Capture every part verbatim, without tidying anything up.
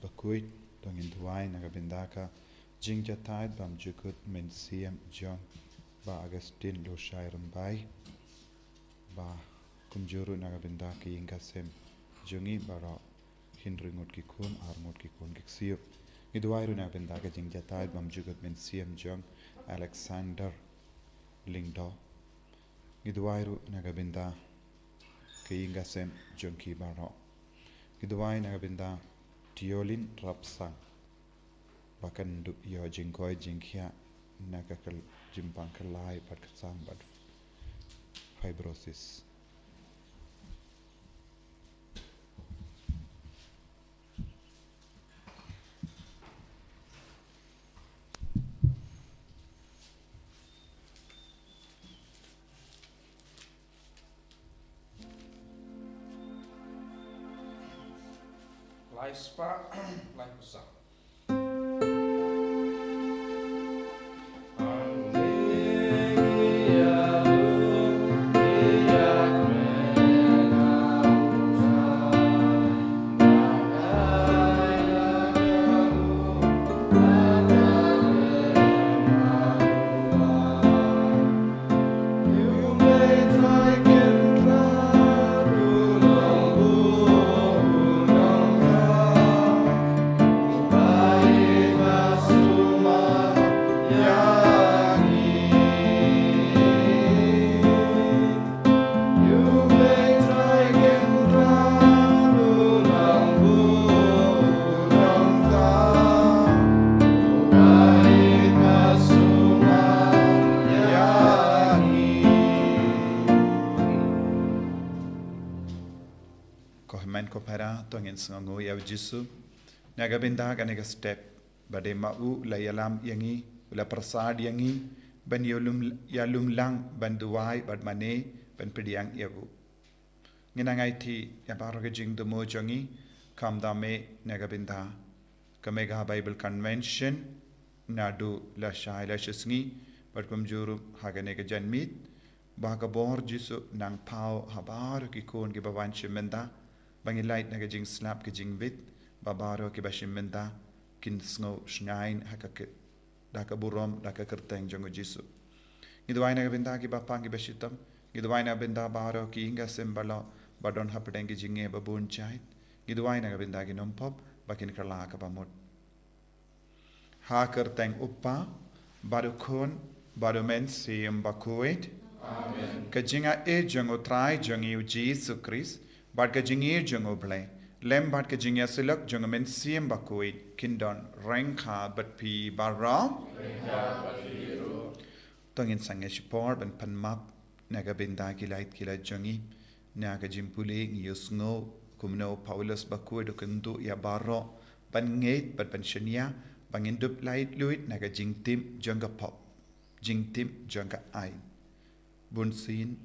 Bakhuid, to ngin duwai na ka bynta ka jingjatai bymjukut mynsiem jong Bah Augustine Lushaïa Rymbai, ba kumjuh ruh na ka bynta ka ïing ka sem jong ngi baroh, hynriew ngut ki khun, ar ngut ki khun ki ksiu. Ngi duwai ruh na ka bynta ka jingjatai bymjukut mynsiem jong Alexander Lyngdoh. Ngi duwai ruh na ka bynta ka ïing ka sem jong ki baroh. Ngi duwai na ka bynta Tiolin Rapsang, ba kan dup ïoh jingkoit jingkhiah na ka kal-, jingpang kyllai bad kyrsan bad fibrosis. Lai spah, lai phew saw. Ko hynmen ko para, to ngin sngewnguh ïa u Jisu. Na ka bynta kane ka step, ba dei ma u la ïalam ïa ngi, u la pyrsad ïa ngi, ban ïalum, ïalum lang, ban duwai bad mane, ban pdiang ïa u. Ngin nang aiti ïa baroh ka jingthmu jong ngi, khamtam eh na ka bynta ka Megha Bible Convention, naduh lashai lashisngi, bad kumjuh ruh ha kane ka janmiet, ba ka bor Jisu nang paw ha baroh ki khun kiba wan shim bynta, ba ngin lait na ka jingslap ka jingbit, ba baroh kiba shim bynta kin sngew shngaiñ ha ka ki-, da ka burom, da ka kyrteng jong u Jisu. Ngi duwai na ka bynta kiba pang kiba shitom, ngi duwai na ka bynta baroh ki ïing ka sem ba la, ba don hapdeng ki jingeh ba bun jait. Ngi duwai na ka bynta ki nongpop, ba kin kylla kaba mut. Ha ka kyrteng u Kpa, bad u Khun, bad u Mynsiem Bakhuid. Amen. Ka jingaiei jong u Trai jong ngi u Jisu Khrist, bad ka jingïeit jong u Blei, lem bad ka jingïasyllok jong u Mynsiem Bakhuid, kin don ryngkat bad phi baroh. To ngin sangeh shipor ban pan map na ka bynta ki lait ki lait jong ngi, na ka jingpule ngi ïohsngew kumno u Paulus Bakhuid u kyntu ïa baroh ban ngeit bad ban shaniah, ba ngin dup lait luid na ka jingtim jong ka pop, jingtim jong ka aiñ. Bunsien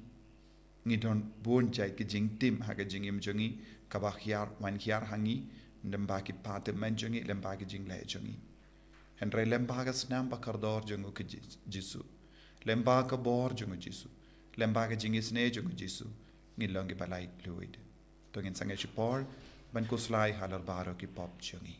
ngi don bun jait ki jingtim ha ka jingim jong ngi, kaba hiar wan hiar ha ngi, lem bad ki pathymmai jong ngi, lem bad ki jingleh jong ngi. Hynrei lem bad ka snam ba kordor jong u Ji-, Jisu, lem bad ka bor jong u Jisu, lem bad ka jingisynei jong u Jisu, ngin long kiba lait luid. To ngin sangeh shipor ban khuslai halor baroh ki pop jong ngi.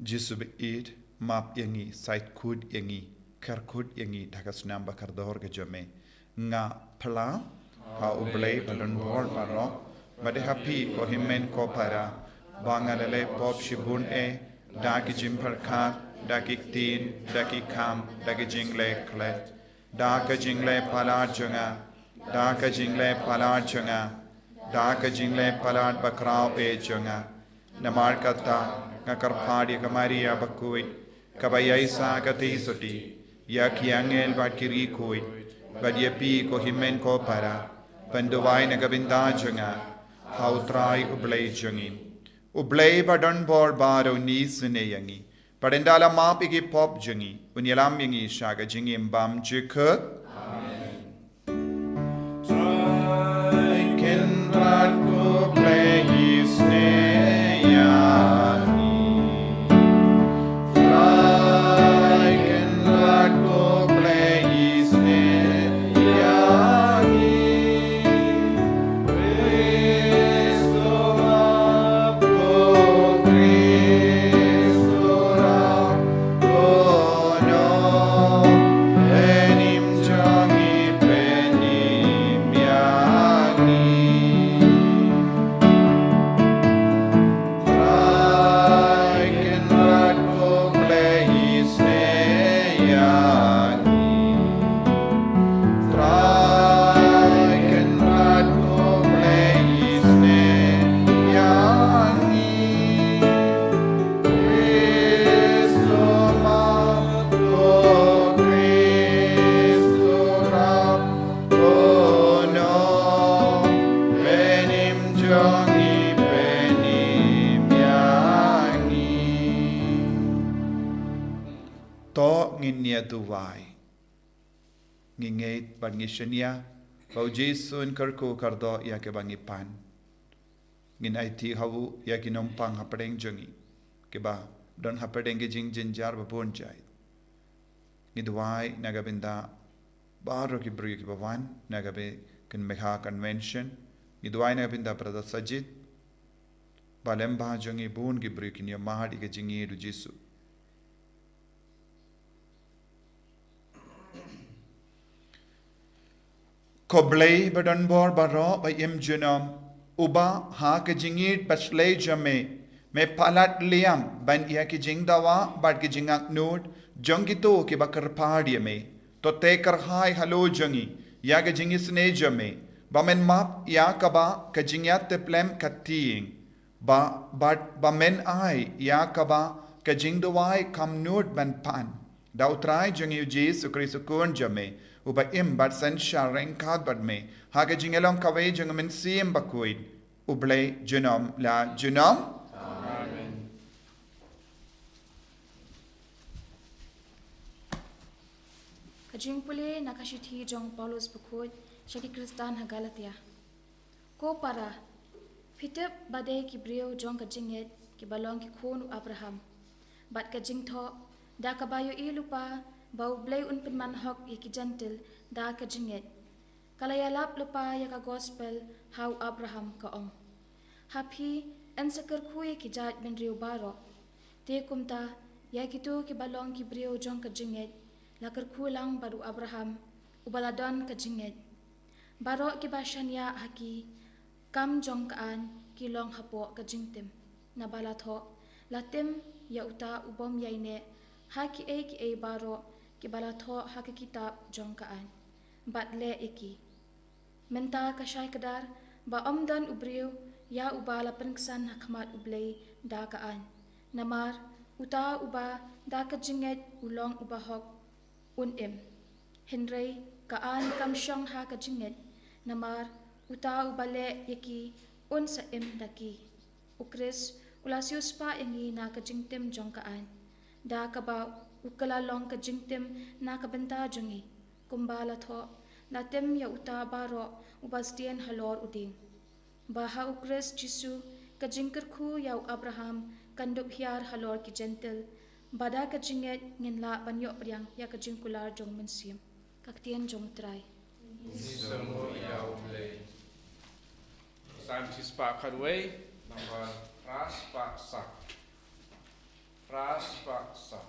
Jisu baieit, map ïa ngi, sait khuid ïa ngi, kyrkhu ïa ngi da ka snam ba kordor ka jong me. Nga phla ha u Blei ba don bor baroh, bad ha phi ko hynmen ko para, ba nga la leh pop shibun eh, da ki jingpyrkhat, da ki ktien, da ki kam, da ki jingleh klet, da ka jingleh palat jong nga, da ka jingleh palat jong nga, da ka jingleh palat bakhraw eh jong nga. Namar kata, nga kyrpad ïa ka Maria Bakhuid, kaba ïaishah katei sotti, ïa ki angel bad ki riewkhuid, bad ïa phi ko hynmen ko para, ban duwai na ka bynta jong nga ha u Trai u Blei jong ngi. U Blei ba don bor baroh un isynei ïa ngi, bad ynda la map ïa ki pop jong ngi, un ïalam ïa ngi sha ka jingim bymjukut. Amen. Trai Kynrad ko Blei isynei To ngin ïa duwai. Ngi ngeit bad ngi shaniah ba U Jisu un kyrkhu kyrdoh ïa kiba ngi pan. Ngin aiti ha u ïa ki nongpang hapdeng jong ngi, kiba don hapdeng ki jingjynjar ba bun jait. Ngi duwai na ka bynta baroh ki briew kiba wan na ka bynta ka Megha Convention. Ngi duwai na ka bynta Brother Sajid, ba lem bad jong ngi bun ki briew kin ïa mad ïa ka jingïeid U Jisu. Ko Blei ba don bor baroh ba im junom, uba ha ka jingïeid bashlei jong me, me palat liam ban ïa ki jingdawa bad ki jingangnud jong kito kiba kyrpad ïa me. To te kyrhai halor jong ngi ïa ka jingisynei jong me, ba men map ïa kaba ka jingïatiplem ka tieng, ba, ba, ba men ai ïa kaba ka jingduwai kam nud ban pan. Da U Trai jong ngi U Jisu Khrist U Khun jong me, uba im bad synshar ryngkat bad me ha ka jingïalong kawei jong U Mynsiem Bakhuid, U Blei junom la junom. Amen. Ka jingpule na ka shithi jong Paulus Bakhuid sha ki Khristan ha Galatia. Ko para, phi tip ba dei ki briew jong ka jingngeit kiba long ki khun u Abraham. Bad ka jingthoh, da kaba ïohi lypa ba U Blei un pynman hok ïa ki Jentil da ka jingngeit, ka la ïalap lypa ïa ka gospel ha u Abraham, ka ong: Ha phi, yn sa kyrkhu ïa ki jaitbynriew baroh. Te kumta, ïa kito kiba long ki briew jong ka jingngeit, la kyrkhu lang bad u Abraham, uba la don ka jingngeit. Baroh kiba shaniah ha ki kam jong ka aiñ ki long hapoh ka jingtim. Naba la thoh: La tim ïa uta u bym ïaineh ha kiei kiei baroh kiba la thoh ha ka kitab jong ka aiñ, bad leh ïa ki. Mynta ka shai kdar ba ym don u briew ïa uba la pynksan ha khmat U Blei da ka aiñ. Namar uta uba da ka jingngeit u long uba hok, un im. Hynrei ka aiñ kam shong ha ka jingngeit, namar uta uba leh ïa ki un sa im da ki. U Khrist u la siewspah ïa ngi na ka jingtim jong ka aiñ, da kaba u kylla long ka jingtim na ka bynta jong ngi. Kumba la thoh: La tim ïa uta baroh uba sdien halor u dieng. Ba ha U Khrist Jisu ka jingkyrkhu ïa u Abraham kan dup hiar halor ki Jentil, ba da ka jingngeit ngin lah ban ïoh pdiang ïa ka jingkular jong U Mynsiem. Ka ktien jong U Trai. Ngi sngewbha ïa U Blei. Salm shispah khatwei, number phra spah saw. Phra spah saw.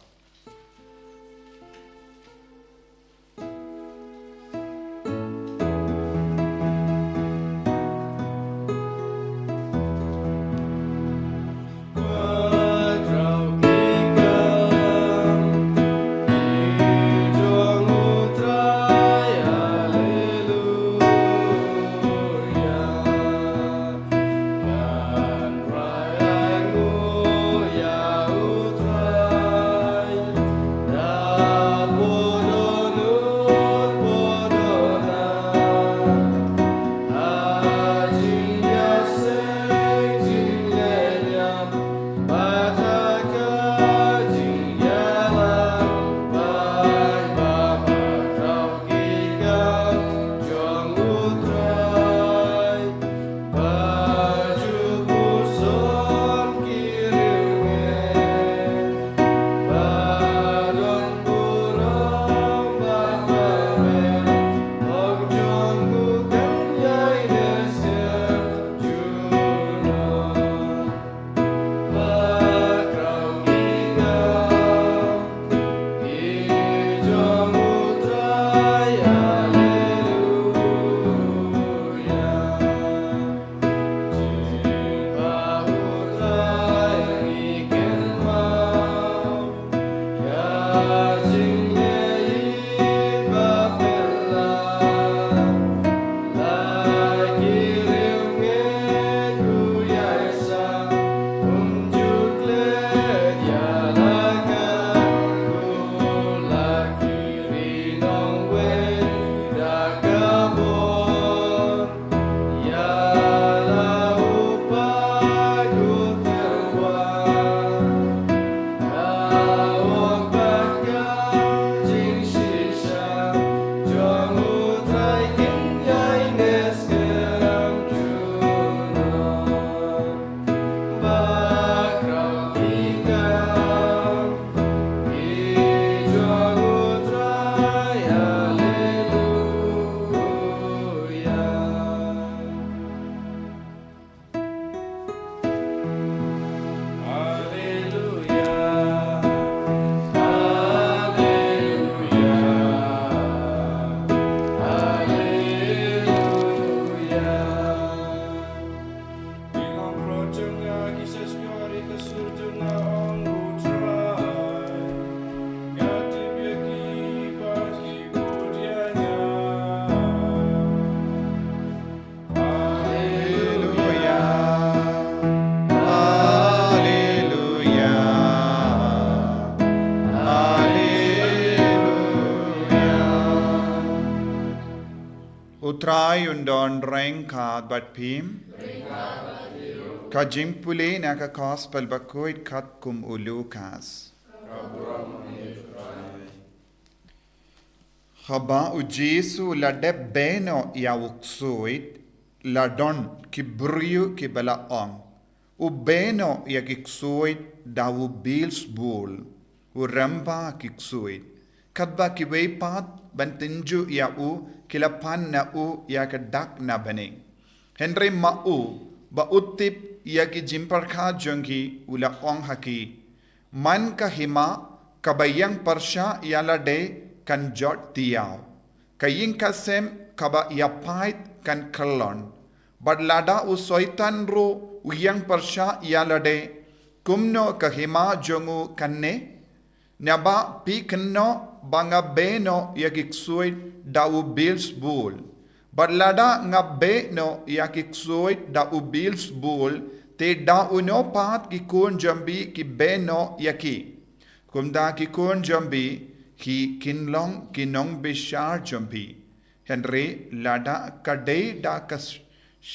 U Trai un don ryngkat bad phi. Ka jingpule na ka Gospel bakhuid katkum u Lukas. Haba u Jisu u la dep beh noh ïa u ksuid, la don ki briew kiba la ong, "U beh noh ïa ki ksuid da u Beelzebul, u rangbah ki ksuid." Katba kiwei pat ban tynjuh ïa u, ki la pan na u ïa ka dak na bneng. Hynrei ma u, ba u tip ïa ki jingpyrkhat jong ki, u la ong ha ki, "Man ka hima kaba ïeng pyrshah ïa lade kan jot diaw. Ka ïing ka sem kaba ïapait kan kyllon. Bad lada u Soitan ruh u ïeng pyrshah ïa lade, kumno ka hima jong u kan neh? Naba phi kynnoh ba nga beh noh ïa ki ksuid da u Beelzebul. Bad lada nga beh noh ïa ki ksuid da u Beelzebul, te da uno pat ki khun jong phi ki beh noh ïa ki? Kumta ki khun jong phi ki kin long ki nongbishar jong phi. Hynrei lada ka dei da ka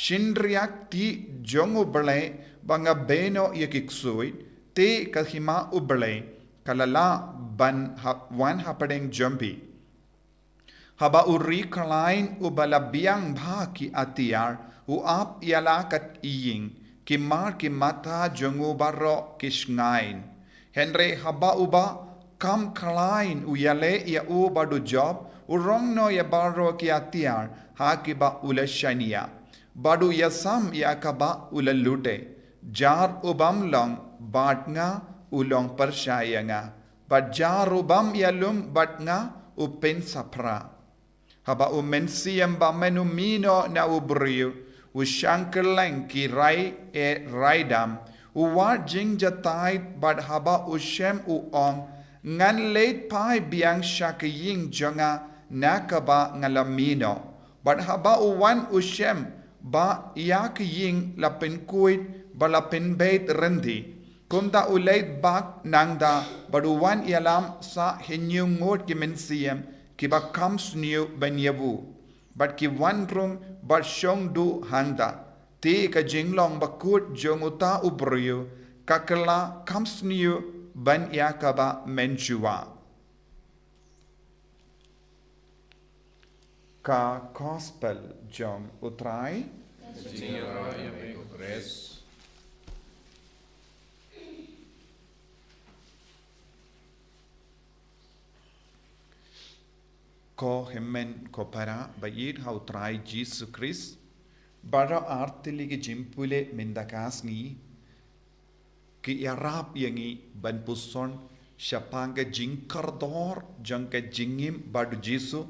shynriahkti jong U Blei ba nga beh noh ïa ki ksuid, te ka hima U Blei ka la lah ban ha-, wan hapdeng jong phi." Haba u riewkhlain uba la biang bha ki atiar u ap ïa la ka ïing, ki mar ki matha jong u baroh ki shngaiñ. Hynrei haba uba kam khlain u ïaleh ïa u bad u jop, u rong noh ïa baroh ki atiar ha kiba u la shaniah, bad u ïasam ïa kaba u la lute. Jar u bym long bad nga u long pyrshah ïa nga, bad jar u bym ïalum bad nga u pynsaphra. Haba u mynsiem bymman u mih noh na u briew, u shang kylleng ki rai eh rai dam, u wad jingjatai, bad haba u shem u ong, "Ngan leit phai biang sha ka ïing jong nga na kaba nga la mih noh." Bad haba u wan u shem ba ïa ka ïing la pynkhuid bad la pynbeit ryndi. Kumta u leit bak nangta bad u wan ïalam sa hynñiew ngut ki mynsiem kiba kham sniew ban ïa u, bad ki wan rung bad shong duh hangta. Te ka jinglong bakut jong uta u briew ka kylla kham sniew ban ïa kaba mynshuwa. Ka Gospel jong U Trai. Ka jingïarap ïa me ko Khrist. Ko hynmen ko para ba ïeit ha U Trai Jisu Khrist, baroh artylli ki jingpule mynta ka sngi ki ïarap ïa ngi ban puson shaphang ka jingkordor jong ka jingim bad U Jisu,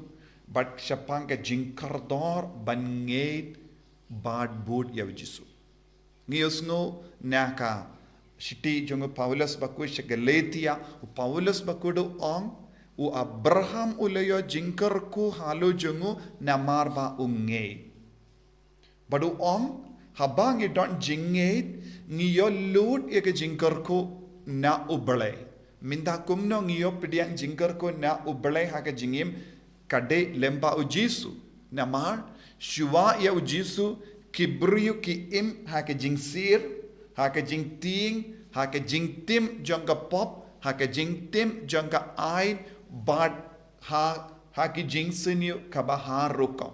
bad shaphang ka jingkordor ban ngeit bad bud ïa U Jisu. Ngi ïohsngew na ka shithi jong u Paulus bakhuid sha Galatia, u Paulus bakhuid u ong, u Abraham u la ïoh jingkyrkhu halor jong u namar ba u ngeit. Bad u ong, haba ngi don jingngeit, ngi ïoh lut ïa ka jingkyrkhu na U Blei. Mynta kumno ngi ïoh pdiang jingkyrkhu na U Blei ha ka jingim, ka dei lyngba U Jisu. Namar shuwa ïa U Jisu ki briew ki im ha ka jingsir, ha ka jingtieng, ha ka jingtim jong ka pop, ha ka jingtim jong ka aiñ, bad ha, ha ki jingsniew kaba har rukom.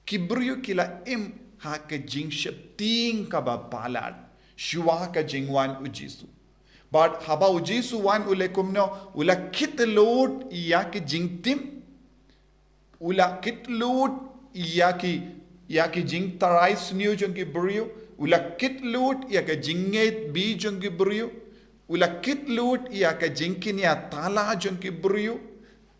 Ki briew ki la im ha ka jingsheptieng kaba palat shuwa ka jingwan U Jisu. Bad haba U Jisu wan u leh kumno, u la kit lut ïa ki jingtim, u la kit lut ïa ki, ïa ki jingtharai sniew jong ki briew, u la kit lut ïa ka jingngeit bih jong ki briew, u la kit lut ïa ka jingkñia thala jong ki briew.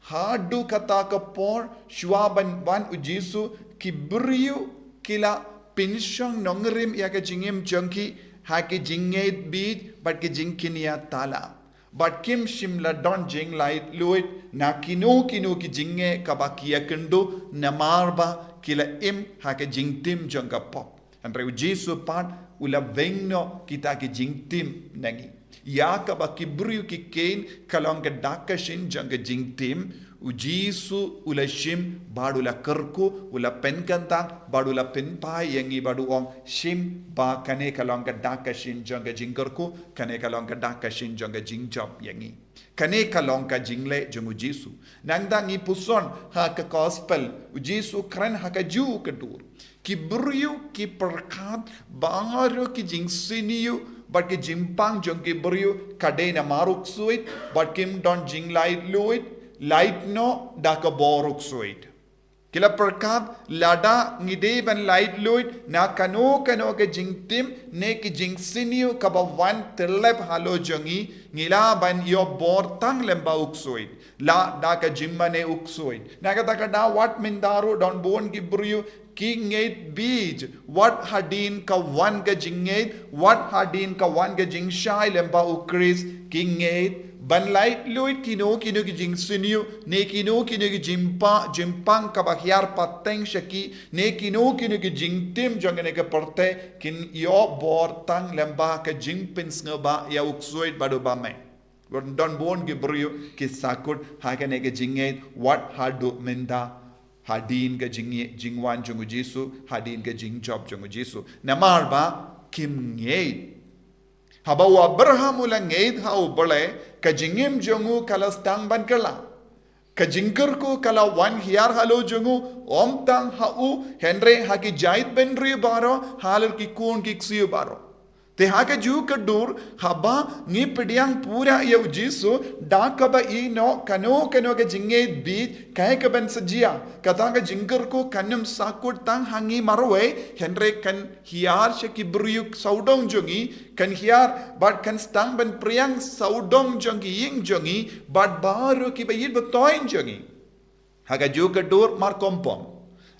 Haduh kata ka por, shuwa ban wan U Jisu, ki briew ki la pynshong nongrim ïa ka jingim jong ki ha ki jingngeit bih bad ki jingkñia thala. Bad kim shym la don jinglaitluid na kino kino ki jingeh kaba ki ïakynduh namar ba ki la im ha ka jingtim jong ka pop. Hynrei U Jisu pat u la weng noh kita ki jingtim na ngi. Ïa kaba ki briew ki kheiñ ka long ka dak ka shin jong ka jingtim, u Jisu u la shim bad u la kyrkhu, u la pynkyntang bad u la pynpaw ïa ngi bad u ong, shim ba kane ka long ka dak ka shin jong ka jingkyrkhu, kane ka long ka dak ka shin jong ka jingjop ïa ngi. Kane ka long ka jingleh jong u Jisu. Nangta ngi puson ha ka gospel, u Jisu kren ha ka juh ka dur. Ki briew ki pyrkhat baroh ki jingsniew bad ki jingpang jong ki briew ka dei namar u ksuid bad kim don jinglaitluid, lait noh da ka bor u ksuid. Ki la pyrkhat lada ngi dei ban laitluid na kano kano ka jingtim ne ki jingsniew kaba wan tyllep halor jong ngi, ngi lah ban ïoh bor tang lyngba u ksuid, lah da ka jingmane u ksuid. Na kata ka daw wat mynta ruh don bun ki briew ki ngeit beit wat hadien ka wan ka jingngeit, wat hadien ka wan ka jingshai lyngba u Khrist, ki ngeit ban laitluid kino kino ki jingsniew ne kino kino ki jingpa-, jingpang kaba hiar pateng sha ki ne kino kino ki jingtim jong kane ka pyrthei, kin ïoh bor tang lyngba ka jingpynsngewbha ïa u ksuid bad u bymman. Don bun ki briew ki sahkut ha kane ka jingngeit wat haduh mynta, hadien ka jing-, jingwan jong u Jisu, hadien ka jingjop jong u Jisu. Namar ba kim ngeit. Haba u Abraham u la ngeit ha u Blei, ka jingim jong u ka la sdang ban kylla. Ka jingkyrkhu ka la wan hiar halor jong u, ym tang ha u, hynrei ha ki jaitbynriew baroh, halor ki khun ki ksiew baroh. Te ha ka juh ka dur, haba ngi pdiang pura ïa u Jisu, da kaba ïehnoh kano kano ka jingngeit beit, kaei kaban sa jia, kata ka jingkyrkhu kan ym sahkut tang ha ngi marwei, hynrei kan hiar sha ki briew sawdong jong ngi, kan hiar bad kan sdang ban pdiang sawdong jong ki ïing jong ngi, bad baroh kiba ïeit ba thoiñ jong ngi. Ha ka juh ka dur markhongpong.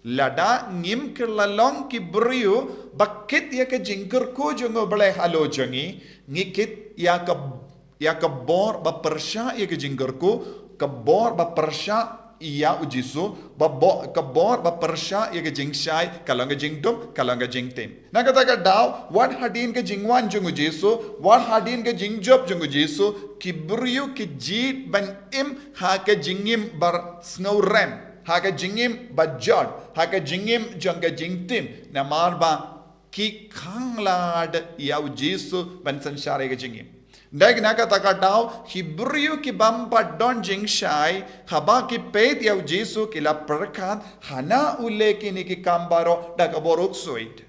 Lada ngim kylla long ki briew ba kit ïa ka jingkyrkhu jong u Blei halor jong ngi, ngi kit ïa ka, ïa ka bor ba pyrshah ïa ka jingkyrkhu, ka bor ba pyrshah ïa u Jisu, ba bo-, ka bor ba pyrshah ïa ka jingshai, ka long ka jingdum, ka long ka jingtim. Na kata ka daw, wat hadien ka jingwan jong u Jisu, wat hadien ka jingjop jong u Jisu, ki briew ki jied ban im ha ka jingim ba sngewrem, ha ka jingim ba jot, ha ka jingim jong ka jingtim. Namar ba ki khang lad ïa u Jisu ban synshar ïa ka jingim. Dei na kata ka daw, ki briew ki bym pat don jingshai, haba ki peit ïa u Jisu ki la pyrkhat, hana u leh kine ki kam baroh da ka bor u ksuid.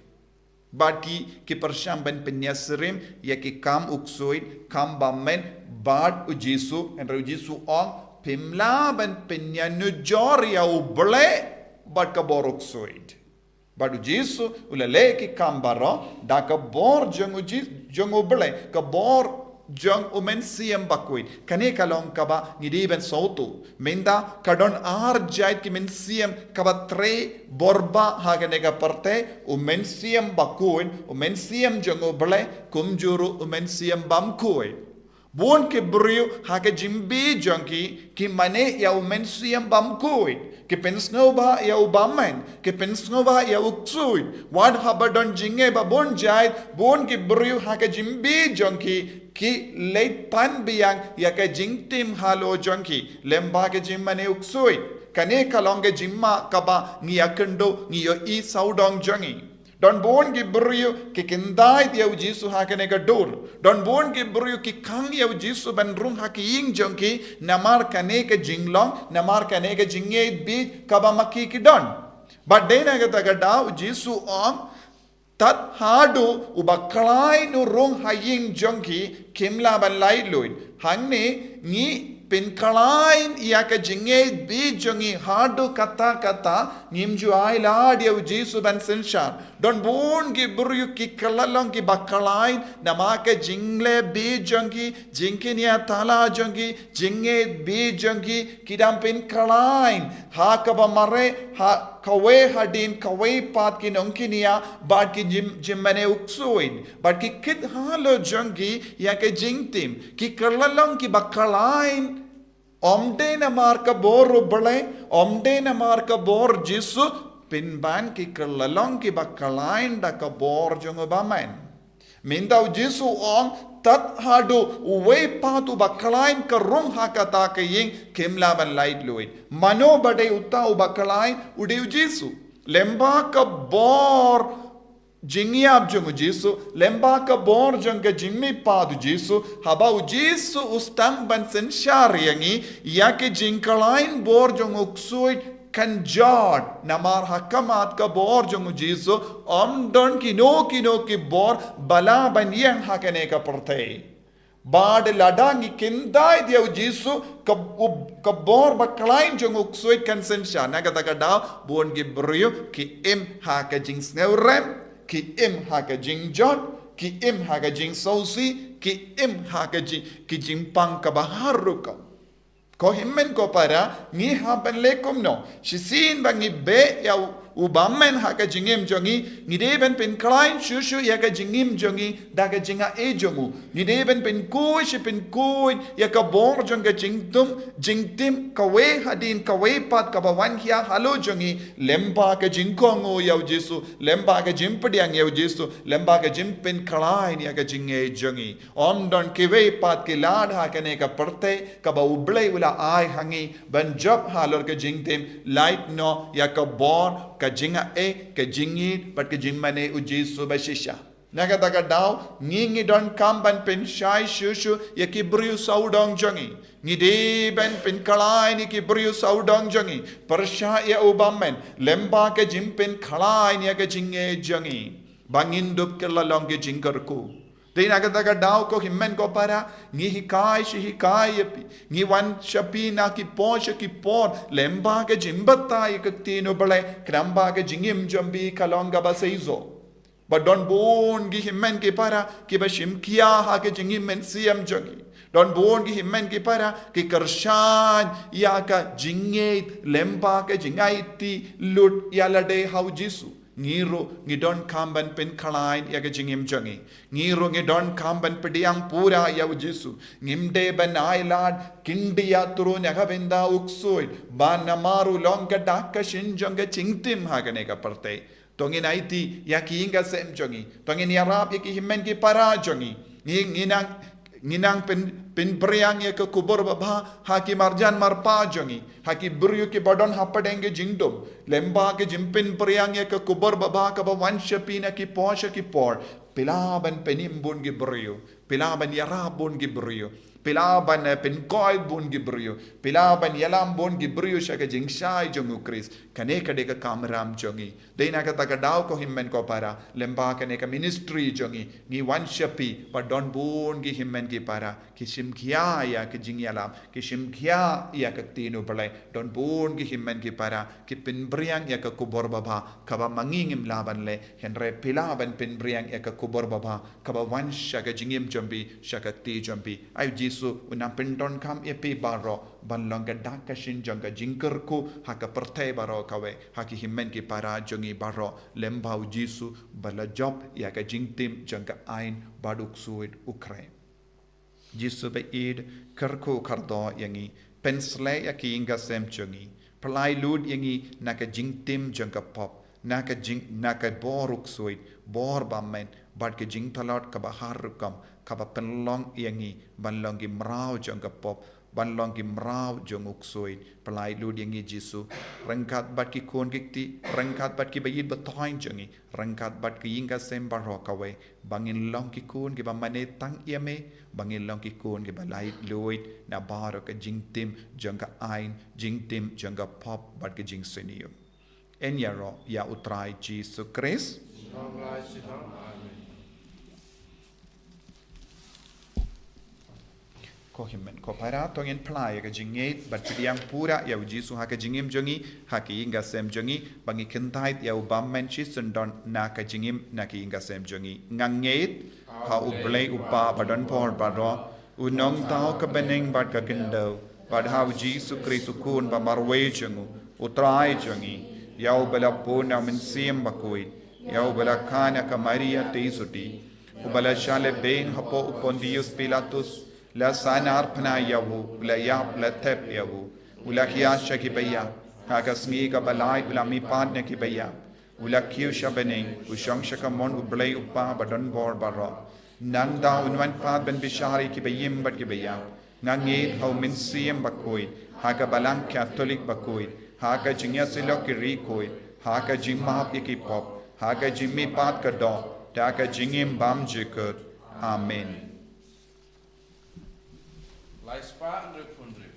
Bad ki, ki pyrshang ban pynïasyriem ïa ki kam u ksuid, kam bymman, bad u Jisu, hynrei u Jisu u ong, phim lah ban pynïanujor ïa u Blei bad ka bor u ksuid. Bad u Jisu u la leh ki kam baroh da ka bor jong u Ji-, jong u Blei, ka bor jong u Mynsiem Bakhuid. Kane ka long kaba ngi dei ban sngewthuh. Mynta ka don ar jait ki mynsiem kaba trei bor ba ha kane ka pyrthei, u Mynsiem Bakhuid, u Mynsiem jong u Blei, kumjuh ruh u Mynsiem Bymkhuid. Bun ki briew ha ka jingim jong ki, ki mane ïa u Mynsiem Bymkhuid, ki pynsngewbha ïa u bymman, ki pynsngewbha ïa u ksuid. Wat haba don jingeh ba bun jait, bun ki briew ha ka jingim jong ki, ki leit pan biang ïa ka jingtim halor jong ki, lyngba ka jingmane u ksuid. Kane ka long ka jingma kaba ngi ïakynduh, ngi ïohi sawdong jong ngi. Don bun ki briew ki kyntait ïa u Jisu ha kane ka dur. Don bun ki briew ki khang ïa u Jisu ban rung ha ki ïing jong ki, namar kane ka jinglong, namar kane ka jingngeit beit kaba ma ki ki don. Bad dei na kata ka daw u Jisu u ong, tad haduh u bakhlaiñ u rung ha ïing jong ki, kim lah ban laitluid. Hangne ngi pynkhlaiñ ïa ka jingngeit beit jong ngi haduh katta katta, ngim ju ai lad ïa u Jisu ban synshar. Don bun ki briew ki kylla long ki bakhlaiñ, namar ka jingleh beit jong ki, jingkñia thala jong ki, jingngeit beit jong ki, ki dang pynkhlaiñ ha kaba mareh, ha kawei hadien kawei pat ki nongkñia, bad ki jing-, jingmane u ksuid, bad ki kit halor jong ki ïa ka jingtim, ki kylla long ki bakhlaiñ, ym dei namar ka bor u Blei, ym dei namar ka bor Jisu, pynban ki kylla long ki bakhlaiñ da ka bor jong u bymman. Mynta u Jisu u ong, tad haduh uwei pat uba khlaiñ ka rung ha kata ka ïing, kim lah ban laitluid. Mano ba dei uta uba khlaiñ? U dei u Jisu. Lyngba ka bor jingïap jong u Jisu, lyngba ka bor jong ka jingmihpat u Jisu, haba u Jisu u sdang ban synshar ïa ngi, ïa ka jingkhlaiñ bor jong u ksuid kan jot, namar ha khmat ka bor jong u Jisu, ym don kino kino ki bor ba lah ban ïeng ha kane ka pyrthei. Bad lada ngi kyntait ïa u Jisu, ka, u, ka bor ba khlaiñ jong u ksuid kan synshar. Na kata ka daw, bun ki briew ki im ha ka jingsngewrem, ki im ha ka jingjot, ki im ha ka jingsngewsih, ki im ha ka jing, ki jingpang kaba har rukom. Ko hynmen ko para, ngi hap ban leh kumno? Shisien ba ngi beh ïa u, u bymman ha ka jingim jong ngi, ngi dei ban pynkhlaiñ shuh shuh ïa ka jingim jong ngi da ka jingai jong u. Ngi dei ban pynkhuid shi pynkhuid ïa ka bor jong ka jingtim, jingtim kawei hadien kawei pat kaba wan khia halor jong ngi, lyngba ka jingkohnguh ïa u Jisu, lyngba ka jingpdiang ïa u Jisu, lyngba ka jingpynkhlaiñ ïa ka jingai jong ngi. Ym don kiwei pat ki lad ha kane ka pyrthei kaba U Blei u la ai ha ngi ban jop halor ka jingtim, lait noh ïa ka bor, ka jingai, ka jingïeit bad ka jingmane u Jisu ba shisha. Na kata ka daw, ngi ngi donkam ban pynshai shuh shuh ïa ki briew sawdong jong ngi. Ngi dei ban pynkhlaiñ ïa ki briew sawdong jong ngi, pyrshah ïa u bymman, lyngba ka jingpynkhlaiñ ïa ka jingai jong ngi. Ba ngin dup kylla long ki jingkyrkhu. Dei na kata ka daw ko hynmen ko para, ngi hikai shi hikai ïa phi. Ngi wan sha phi na ki por sha ki por, lyngba ka jingbatai ïa ka ktien U Blei, khnang ba ka jingim jong phi ka long kaba seisoh. Ba don bun ki hynmen ki para, kiba shim khia ha ka jingim mynsiem jong ki. Don bun ki hynmen ki para, ki kyrshan ïa ka jingngeit, lyngba ka jingaiti lut ïa lade ha u Jisu. Ngi ruh ngi donkam ban pynkhlaiñ ïa ka jingim jong ngi. Ngi ruh ngi donkam ban pdiang pura ïa u Jisu. Ngim dei ban ailad khyndiat ruh na ka bynta u ksuid, ba namar u long ka dak ka shin jong ka jingtim ha kane ka pyrthei. To ngin aiti ïa ki ïing ka sem jong ngi. To ngin ïarap ïa ki hynmen ki para jong ngi. Ngi, ngi nang, ngi nang pyn, pynphriang ïa ka khubor babha ha ki marjan marpa jong ngi, ha ki briew kiba don hapdeng ka jingdum. Lyngba ka jingpynphriang ïa ka khubor babha kaba wan sha phi na ki por sha ki por, phi lah ban pynim bun ki briew, phi lah ban ïarap bun ki briew, phi lah ban, eh, pynkhuid bun ki briew, phi lah ban ïalam bun ki briew sha ka jingshai jong u Khrist. Kane ka dei ka kamram jong ngi. Dei na kata ka daw ko hynmen ko para, lyngba kane ka ministry jong ngi, ngi wan sha phi, ba don bun ki hynmen ki para ki shim khia ïa ka jingïalam, ki shim khia ïa ka ktien U Blei. Don bun ki hynmen ki para ki pynphriang ïa ka khubor babha kaba ma ngi ngim lah ban leh, hynrei phi lah ban pynphriang ïa ka khubor babha kaba wan sha ka jingim jong phi, sha ka kti jong phi. Ai u Jisu u nang pyndonkam ïa phi baroh ban long ka dak ka shin jong ka jingkyrkhu ha ka pyrthei baroh kawei, ha ki hynmen ki para jong ngi baroh, lyngba u Jisu ba la jop ïa ka jingtim jong ka aiñ bad u ksuid u khreh. Jisu ba ïeit, kyrkhu kyrdoh ïa ngi, pynshlei ïa ki ïing ka sem jong ngi, pynlait lut ïa ngi na ka jingtim jong ka pop, na ka jing, na ka bor u ksuid, bor bymman, bad ka jingtlot kaba har rukom, kaba pynlong ïa ngi ban long ki mraw jong ka pop, ban long ki mraw jong u ksuid. Pynlait lut ïa ngi Jisu, ryngkat bad ki khun ki kti, ryngkat bad ki ba ïeit ba thoiñ jong ngi, ryngkat bad ki ïing ka sem baroh kawei, ba ngin long ki khun kiba mane tang ïa me, ba ngin long ki khun kiba lait luid na baroh ka jingtim jong ka aiñ, jingtim jong ka pop bad ka jingsniew. Yn ïaroh ïa u Trai Jisu Khrist. Amen. Ko hynmen ko para, to ngin phla ïa ka jingngeit bad pdiang pura ïa u Jisu ha ka jingim jong ngi, ha ki ïing ka sem jong ngi, ba ngi kyntait ïa u bymman shisyndon na ka jingim, na ki ïing ka sem jong ngi. Nga ngeit ha U Blei U Kpa ba don bor baroh, u nongthaw ka bneng bad ka khyndew, bad ha u Jisu Khrist u Khun ba marwei jong u, u Trai jong ngi, ïa uba la bun na u Mynsiem Bakhuid, ïa uba la kha na ka Maria Theisotti, uba la shah lehbeiñ hapoh u Pontius Pilatus, la sahnarphna ïa u, u la ïap, la thep ïa u, u la hiar sha ki ba ïap, ha ka sngi kaba lai u la mihpat na ki ba ïap, u la kiew sha bneng, u shong sha kamon U Blei U Kpa ba don bor baroh. Nangta un wan pat ban bishar ïa kiba im bad kiba ïap. Nga ngeit ha u Mynsiem Bakhuid, ha ka Balang Katholik bakhuid, ha ka jingïasyllok ki riewkhuid, ha ka jingmap ïa ki pop, ha ka jingmihpat ka doh, da ka jingim bymjukut. Amen. Lai spah hynriew phew hynriew.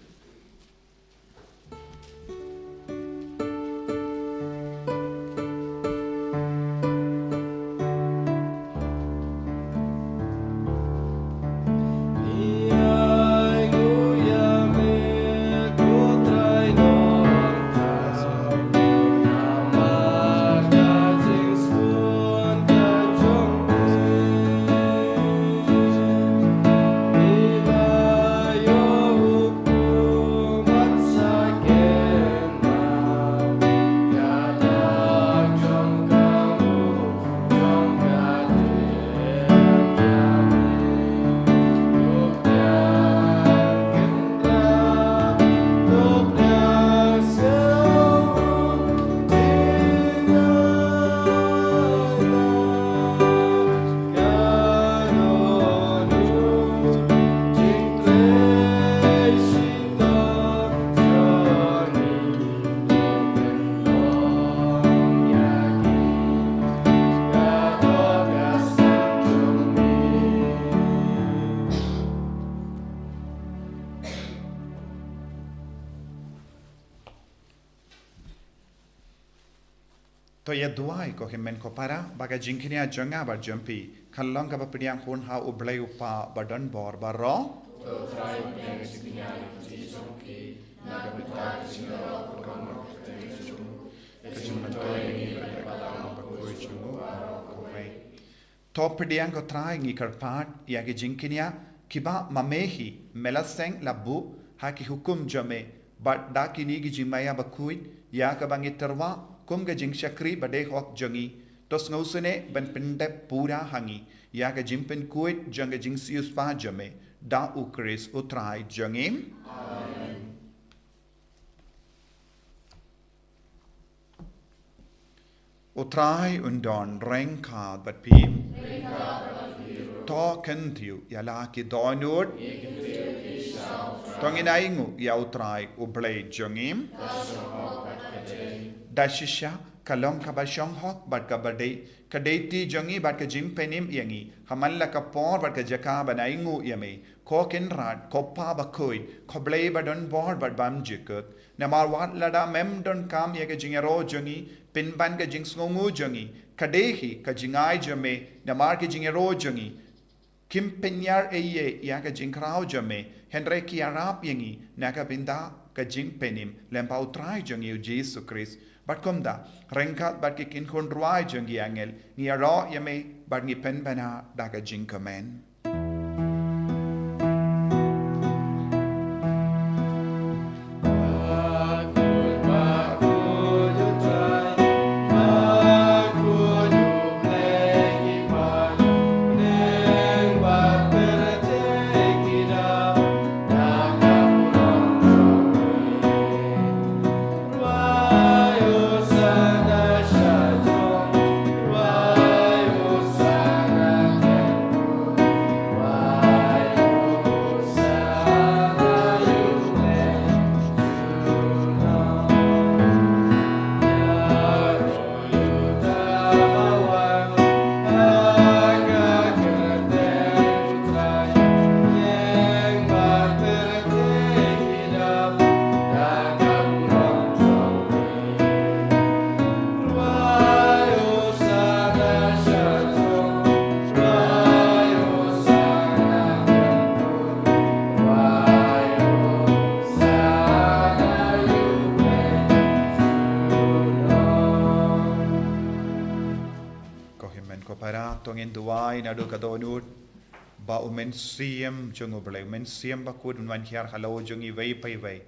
To ïa duwai ko hynmen ko para, ba ka jingkñia jong nga bad jong phi kan long kaba pdiang hun ha U Blei U Kpa badonbor baroh. To pdiang ko Trai, ngi kyrpad ïa ki jingkñia kiba ma me hi me la seng la buh ha ki hukum jong me, bad da kine ki jingmaïa bakhuid ïa kaba ngi tyrwa kum ka jingshakri badei hok jong ngi, to sngewsynei ban pyndep pura ha ngi ïa ka jingpynkhuid jong ka jingsiewspah jong me, da U Khrist U Trai jong ngi. Amen. U Trai un don ryngkat bad phi. To kyntiew ïa la ki dohnud. To ngin ainguh ïa U Trai U Blei jong ngi. Da shisha ka long kaba shong hok bad kaba dei, ka dei ti jong ngi bad ka jingpynim ïa ngi ha man la ka por bad ka jaka ban ainguh ïa me, ko Kynrad, ko Pa Bakhuid, ko Blei badonbor bad bymjukut. Namar wat lada mem donkam ïa ka jingïaroh jong ngi, pynban ka jingsngewnguh jong ngi ka dei hi ka jingai jong me, namar ka jingïaroh jong ngi kim pynïar ei ei ïa ka jingkhraw jong me, hynrei ki ïarap ïa ngi na ka bynta ka jingpynim lyngba U Trai jong ngi U Jisu Khrist. Bad kumta, ryngkat bad ki kynhun rwai jong ki angel, ngi ïaroh ïa me bad ngi pynbna da ka jingkmen. Ko hynmen ko para, to ngin duwai naduh ka dohnud, ba U Mynsiem jong U Blei, U Mynsiem Bakhuid un wan hiar halor jong ngi iwei pa iwei,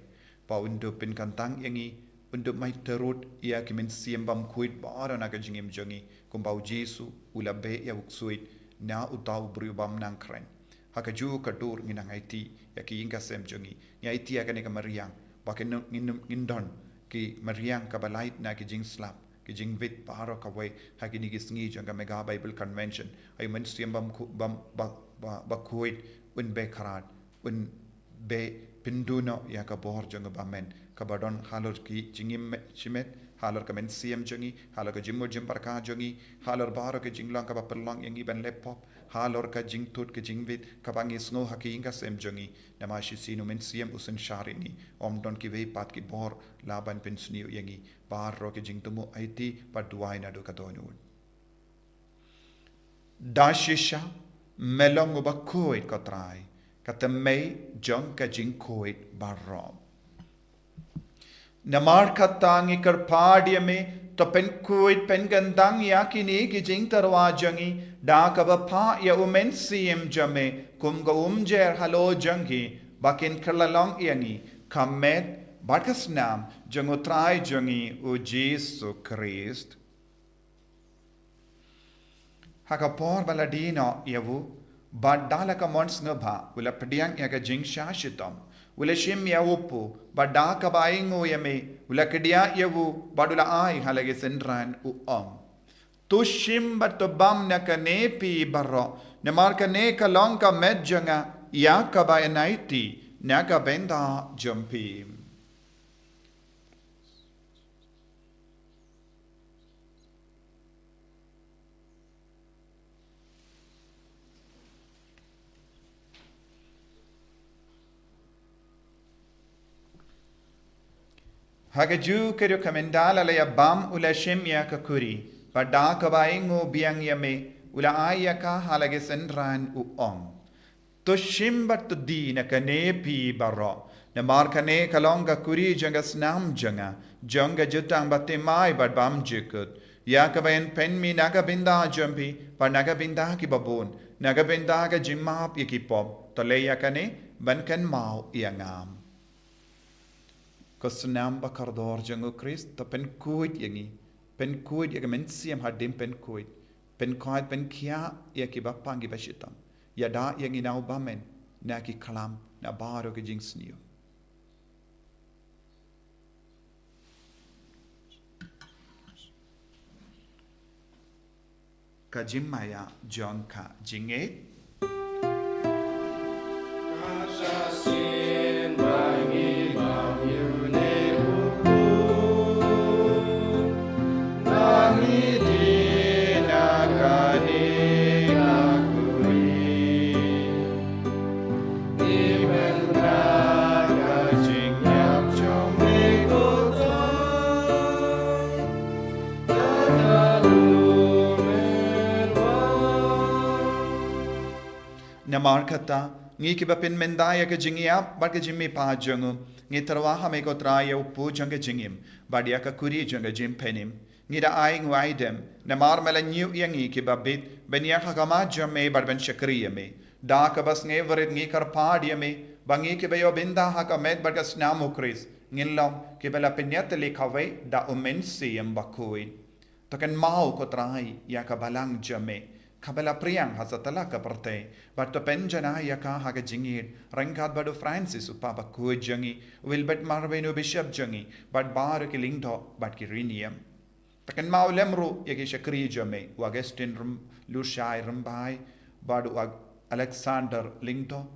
ba un dup pynkyntang ïa ngi, un dup mai tyrut ïa ki mynsiem bymkhuid baroh na ka jingim jong ngi, kumba U Jisu u la beh ïa u ksuid na uta u briew bym nang kren. Ha kajuh ka dur ngin nang aiti ïa ki ïing ki sem jong ngi. Ngi aiti ïa kane ka mariang, ba ngin, ngin, ngin don ki mariang kaba lait na ki jingslap, Ki jingwit baroh kawei ha kine ki sngi jong ka Mega Bible Convention. Ai u Mynsiem bam khu-, bam, ba, ba, bakhuid un bekhrad, un be pynduh noh ïa ka bor jong u bymman, kaba don halor ki jingim me-, shimet, halor ka mynsiem jong ngi, halor ka jingmut jingpyrkhat jong ngi, halor baroh ka jinglong kaba pynlong ïa ngi ban leh pop, halor ka jingthut ka jingwit kaba ngi sngew ha ka ïing ka sem jong ngi. Namar shisien u Mynsiem u synshar ïa ngi, ym don kiwei pat ki bor lah ban pynsniew ïa ngi. Baroh ki jingthmu aiti bad duwai naduh ka dohnud. Da shisha me long uba khuid, ko Trai, ka tymmen jong ka jingkhuid baroh. Namar kata ngi kyrpad ïa me, to pynkhuid pynkyndang ïa kine ki jingtyrwa jong ngi da kaba phah ïa u Mynsiem jong me kum ka umjer halor jong ngi, ba kin kylla long ïa ngi ka met bad ka snam jong u Trai jong ngi u Jisu Khrist. Ha ka por ba la die noh ïa u, bad da la ka mon sngewbha, u la pdiang ïa ka jingshah shitom, u la shim ïa u paw, bad da kaba ainguh ïa me, u la kdiah ïa u, bad u la ai ha la ki synran, u ong: To shim bad to bam na kane phi baroh, namar kane ka long ka met jong nga, ïa kaba ïaid na ka bynta jong phi. Ha kajuh ka ruh, ka mynta la la ïa bam, u la shim ïa ka khuri, bad da kaba ainguh biang ïa me, u la ai ïa ka ha la ki synran, u ong: To shim bad to die na kane phi baroh, namar kane ka long ka khuri jong ka snam jong nga, jong ka jutang bathymmai bad bymjukut, ïa kaba yn pynmih na ka bynta jong phi bad na ka bynta kiba bun, na ka bynta ka jingmap ïa ki pop. To leh ïa kane ban kynmaw ïa nga. Ko snam ba kordor jong u Khrist, to pynkhuid ïa ngi, pynkhuid ïa ka mynsiem hadien pynkhuid, pynkhuid pynkhiah ïa kiba pang kiba shitom. Ïada ïa ngi na u bymman, na ki khlam, na baroh ki jingsniew. Ka jingmaïa jong ka jingngeit. Namar kata, ngi kiba pynmynta ïa ka jingïap bad ka jingmihpat jong u, ngi tyrwa ha me ko Trai ïa u paw jong ka jingim bad ïa ka khuri jong ka jingpynim. Ngi da ainguh aidem, namar me la ñiew ïa ngi kiba bit ban ïaid ha khmat jong me bad ban shakri ïa me. Da kaba sngewrit ngi kyrpad ïa me ba ngi kiba ïoh bynta ha ka met bad ka snam u Khrist, ngin long kiba la pynïatylli kawei da u Mynsiem Bakhuid. To kynmaw ko Trai ïa ka balang jong me kaba la pdiang ha satlak ka pyrthei, bad to pynjanai ïa ka ha ka jingïeit ryngkat bad u Francis u Paw Bakhuid jong ngi, u Wilbert Marweiñ u Bishop jong ngi, bad baroh ki lyngdoh bad ki riewniam. To kynmaw lem ruh ïa ki shakri jong me, u Augustine Rym-, Lushai Rymbai, bad u Ag-, Alexander Lyngdoh,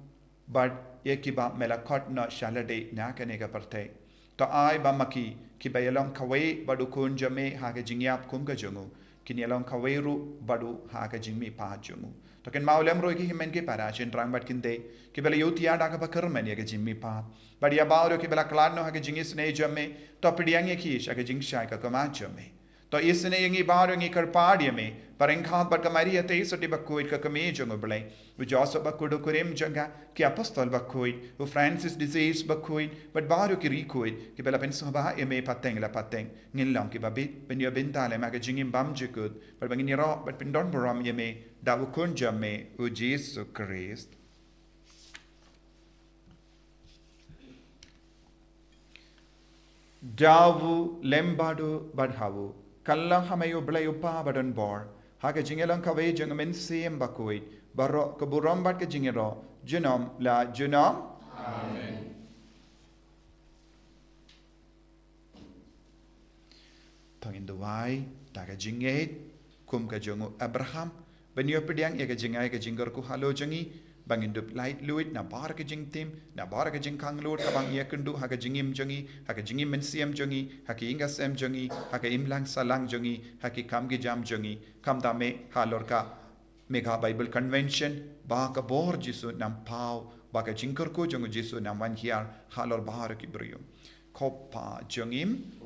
bad ïa kiba me la khot noh sha lade na kane ka pyrthei. To ai ba ma ki, kiba ïalong kawei bad u Khun jong me ha ka jingïap kum ka jong u, kin ïalong kawei ruh bad u ha ka jingmihpat jong u. To kynmaw lem ruh ïa ki hynmen ki para shynrang bad kynthei kiba la ïohthiah da kaba kyrmen ïa ka jingmihpat, bad ïa baroh kiba la khlad noh ha ka jingisynei jong me. To pdiang ïa ki sha ka jingshai ka khmat jong me. To isynei ïa ngi baroh, ngi kyrpad ïa me, ba ryngkat bad ka Maria Theisotti Bakhuid ka Kmie jong u Blei, u Joseph Bakhuid u kurim jong ka, ki Apostol Bakhuid, u Francis de Sales Bakhuid, bad baroh ki riewkhuid kiba la pynsngewbha ïa me pateng la pateng, ngin long kiba bit ban ïoh bynta lem ha ka jingim bymjukut, bad ba ngin ïaroh bad pyndonburom ïa me da u Khun jong me u Jisu Khrist. Da u lem bad u bad ha u, kylla ha me U Blei U Kpa badonbor, ha ka jingïalong kawei jong u Mynsiem Bakhuid, baroh ka burom bad ka jingïaroh junom la junom. Amen. To ngin duwai da ka jingngeit kum ka jong u Abraham, ban ïoh pdiang ïa ka jingai ka jingkyrkhu halor jong ngi, ba ngin dup laitluid nabar ka jingtim, nabar ka jingkhang lur kaba ngi ïakynduh ha ka jingim jong ngi, ha ka jingim mynsiem jong ngi, ha ka ïing ka sem jong ngi, ha ka imlang sahlang jong ngi, ha ki kam ki jam jong ngi, khamtam eh halor ka Mega Bible Convention, ba ka bor Jisu un ym paw, ba ka jingkyrkhu jong u Jisu un ym wan hiar halor baroh ki briew. Ko Pa jong ngi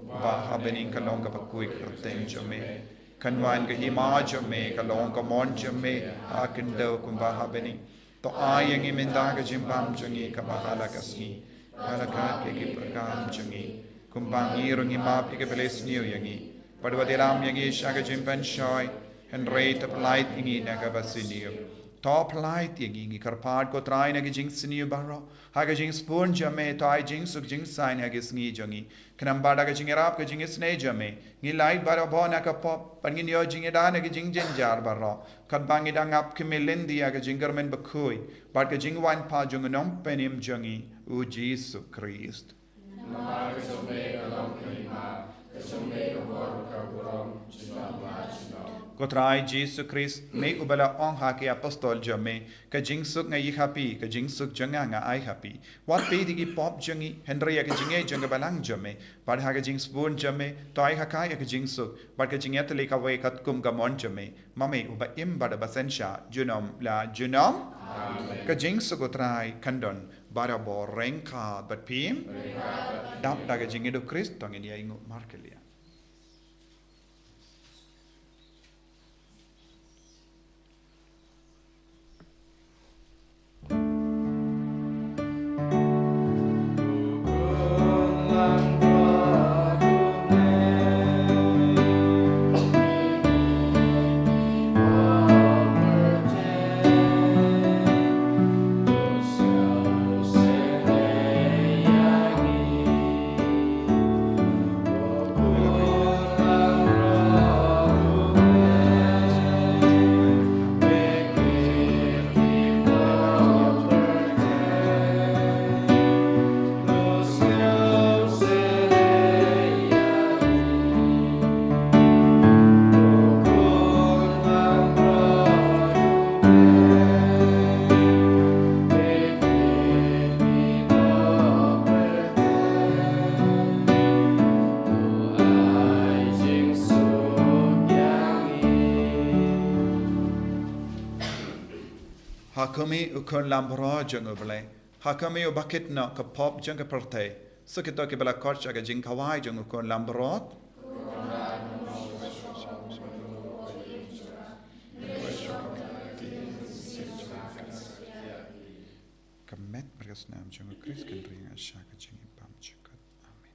uba ha bneng, ka long kaba khuid ka kyrteng jong me. Kan wan ka hima jong me, ka long ka mon jong me ha khyndew kumba ha bneng. To ai ïa ngi mynta ka jingbam jong ngi kaba ha la ka sngi. Bad leh ïa ki pyrkhat jong ngi, kumba ngi ruh ngi map ïa kiba la sniew ïa ngi. Bad wat ïalam ïa ngi sha ka jingpynshoi, hynrei to pyllait ïa ngi na kaba sniew. To pyllait ïa ngi, ngi kyrpad ko Trai na ki jingsniew baroh. Ha ka jingsbun jong me to ai jingsuk jingsaiñ ha ki sngi jong ngi. Khnang ba da ka jingïarap ka jingisynei jong me, ngin lait barabor na ka pop, bad ngin ïoh jingïada na ki jingjynjar baroh. Katba ngi dang ap khmih lynti ïa ka jingkyrmen bakhuid bad ka jingwan pat jong u Nongpynim jong ngi, u Jisu Khrist. Namar ka jong me ka long ka hima, ka jong me ka bor, ka burom, junom la junom. Ko Trai Jisu Khrist, me uba la ong ha ki apostol jong me, ka jingsuk nga ïa ha phi, ka jingsuk jong nga nga ai ha phi. Wat peit ïa ki pop jong ngi, hynrei ïa ka jingngeit jong ka balang jong me. Bad ha ka jingsbun jong me, to ai ha ka ïa ka jingsuk bad ka jingïatylli kawei katkum ka mon jong me. Ma me uba im bad uba synshar junom la junom. Amen. Ka jingsuk u Trai kan don barabor ryngkat bad phi. Dap da ka jingïada u Khrist to ngin ïa ainguh markylliang. Ha khmih u Khun Lambrot jong U Blei, ha khmih uba kit noh ka pop jong ka pyrthei. Sa kito kiba la khot sha ka jingkhawai jong u Khun Lambrot. Ka met bad ka snam jong u Khrist kan ring sha ka jingim bymjukut. Amen.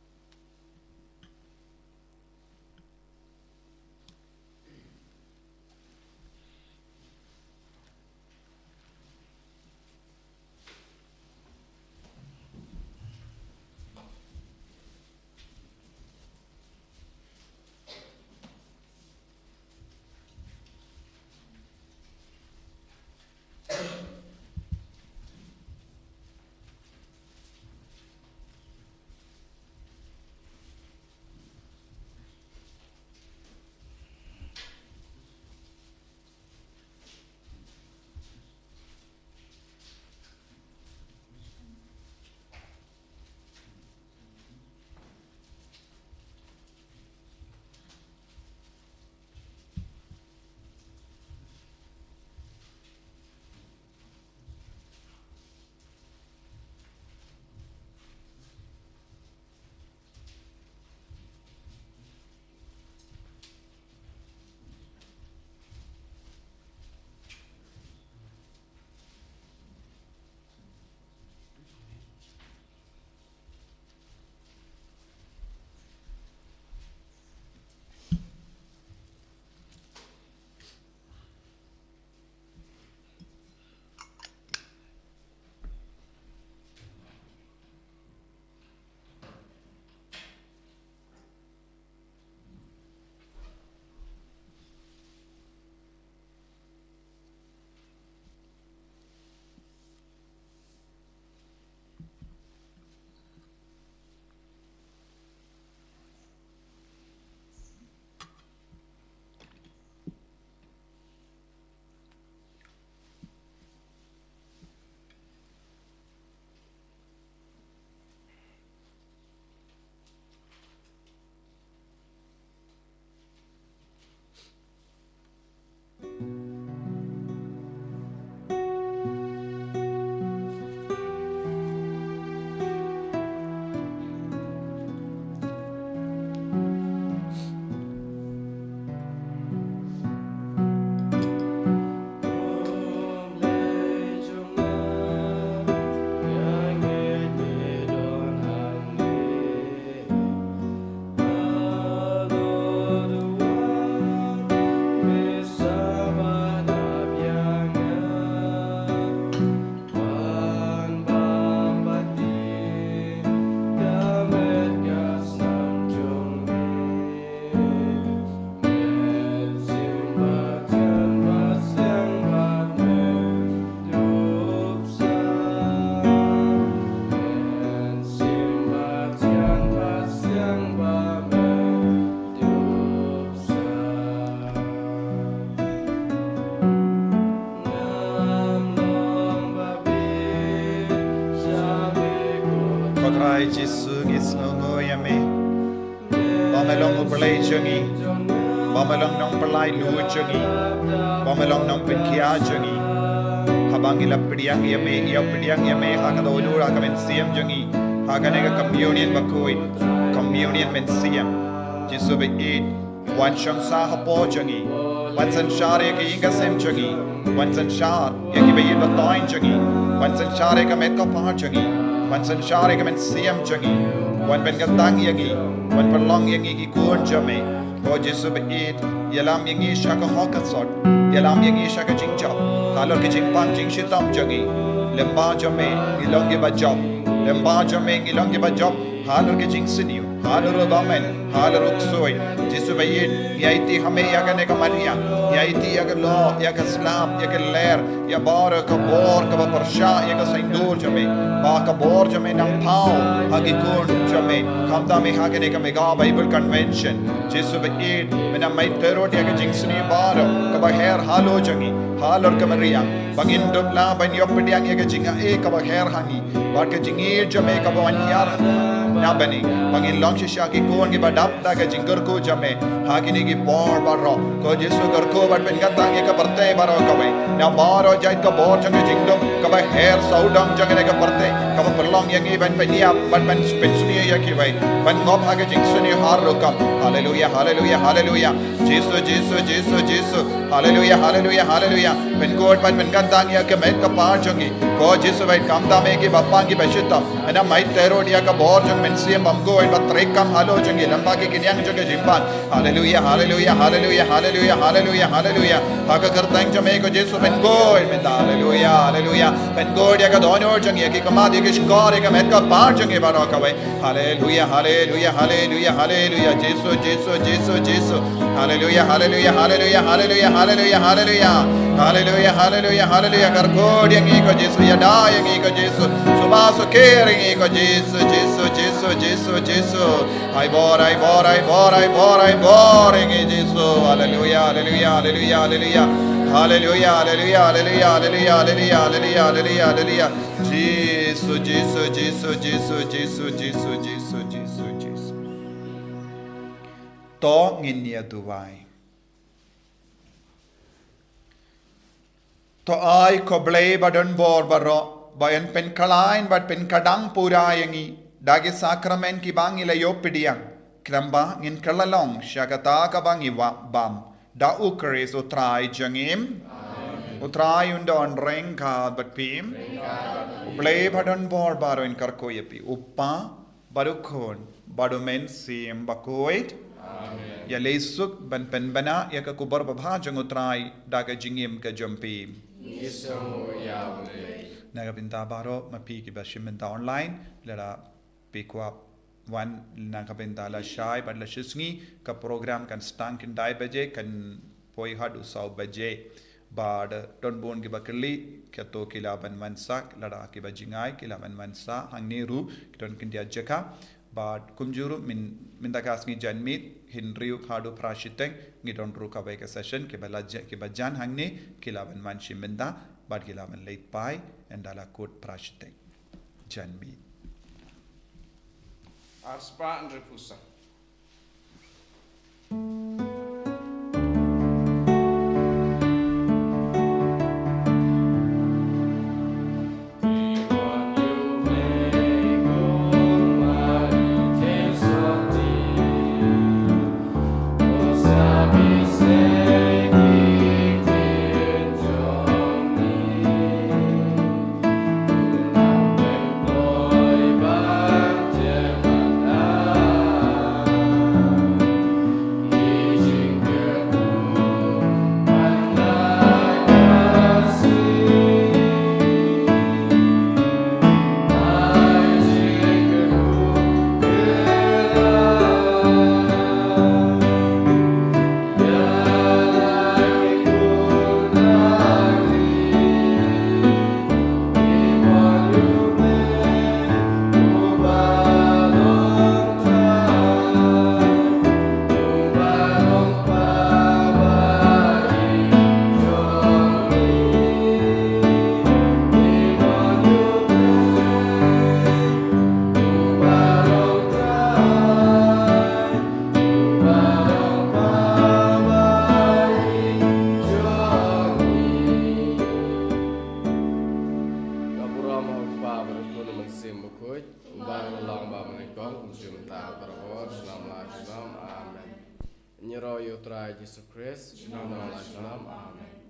Jisu, ngi sngewnguh ïa me ba me long U Blei jong ngi, ba me long Nongpynlait luid jong ngi, ba me long Nongpynkhia jong ngi. Haba ngi la pdiang ïa me, ïa pdiang ïa me ha ka dohnud, ha ka mynsiem jong ngi, ha kane ka communion bakhuid, communion mynsiem. Jisu baieit, wan shong sah hapoh jong ngi. Wan synshar ïa ka ïing ka sem jong ngi. Wan synshar ïa ki ba ïeit ba taiñ jong ngi. Wan synshar ïa ka met ka phad jong ngi. Wan synshar ïa ka mynsiem jong ngi. Wan pynkyntang ïa ngi. Wan pynlong ïa ngi ki khun jong me. Ko Jisu baieit, ïalam ïa ngi sha ka hok ka sot. Ïalam ïa ngi sha ka jingjop halor ka jingpang jingshitom jong ngi. Lyngba jong me ngi long kiba jop. Lyngba jong me ngi long kiba jop halor ka jingsniew, halor u bymman, halor u ksuid. Jisu baieit, ngi aiti ha me ïa kane ka mariang, ngi aiti ïa ka lyoh, ïa ka slap, ïa ka ler, ïa baroh ka bor kaba pyrshah ïa ka saiñdur jong me. Ba ka bor jong me nang paw ha ki khun jong me, khamtam eh ha kane ka Mega Bible Convention. Jisu baieit, me nang mait tyrut ïa ka jingsniew baroh kaba her halor jong ngi, halor ka mariang, ba ngin dup lah ban ïoh pdiang ïa ka jingaiei kaba her ha ngi bad ka jingïeit jong me kaba wan hiar na bynta ngi, ba ngin long shisha ki khun kiba dap da ka jingkyrkhu jong me ha kine ki por baroh. Ko Jisu, kyrkhu bad pynkyntang ïa ka pyrthei baroh kawei na baroh jait ka bor jong ka jingdum kaba her sawdong jong kane ka pyrthei, kaba pynlong ïa ngi ban pynïap, ban pyn-, pynsniew ïa kiwei, ban ngop ha ka jingsniew har rukom. Haleluia, haleluia, haleluia. Jisu, Jisu, Jisu, Jisu. Haleluia, haleluia, haleluia. Pynkhuid bad pynkyntang ïa ka met ka phad jong ngi. Ko Jisu, bad khamtam eh kiba pang kiba shitom, me nang mait tyrut ïa ka bor jong ka mynsiem bymkhuid ba treikam halor jong ngi lyngba ki khñiang jong ka jingpang. Haleluia, haleluia, haleluia, haleluia, haleluia, haleluia. Ha ka kyrteng jong me ko Jisu, pynkhuid mynta. Haleluia, haleluia. Pynkhuid ïa ka dohnud jong ngi, ïa ki khmat, ïa ki shkor, ïa ka met ka phad jong ngi baroh kawei. Haleluia, haleluia, haleluia, haleluia. Jisu, Jisu, Jisu, Jisu. Haleluia, haleluia, haleluia, haleluia, haleluia, haleluia. Haleluia, haleluia, haleluia. Kyrkhu ïa ngi ko Jisu, ïada ïa ngi ko Jisu. Suba sukher ïa ngi ko Jisu, Jisu, Jisu, Jisu, Jisu. Ai bor, ai bor, ai bor, ai bor, ai bor ïa ngi Jisu. Haleluia, haleluia, haleluia, haleluia. Haleluia, haleluia, haleluia, haleluia, haleluia, haleluia, haleluia, haleluia. Jisu, Jisu, Jisu, Jisu, Jisu, Jisu, Jisu, Jisu, Jisu. To ngin ïa duwai. To ai ko Blei ba don bor baroh, ba yn pynkhlaiñ bad pynkdang pura ïa ngi da ki sakramen kiba ngi la ïoh pdiang, khnang ba ngin kylla long sha kata kaba ngi wad bam. Da U Khrist U Trai jong ngi. U Trai un don ryngkat bad phi. U Blei ba don bor baroh un kyrkhu ïa phi. U Kpa bad U Khun bad U Mynsiem Bakhuid. Amen. Ïaleh suk ban pynbna ïa ka khubor babha jong U Trai da ka jingim ka jong phi. Ngi sngew ïa U Blei. Na ka bynta baroh ma phi kiba shim bynta online, lada phi kwah wan na ka bynta lashai bad lashisngi, ka program kan sdang khyndai baje, kan poi haduh saw baje. Bad don bun kiba kylli, kato ki lah ban wan sah, lada kiba jngai ki lah ban wan sah hangne ruh, ki don khyndiat jaka. Bad kumjuh ruh myn, mynta ka sngi janmiet, hynriew haduh phra shiteng, ngi don ruh kawei ka session, kiba la ja-, kiba jan hangne ki lah ban wan shim bynta, bad ki lah ban leit phai ynda la kut phra shiteng janmiet. Arspah hynriewphew saw. Amen. Ngi ïaroh ïa U Trai Jisu Khrist. Amen.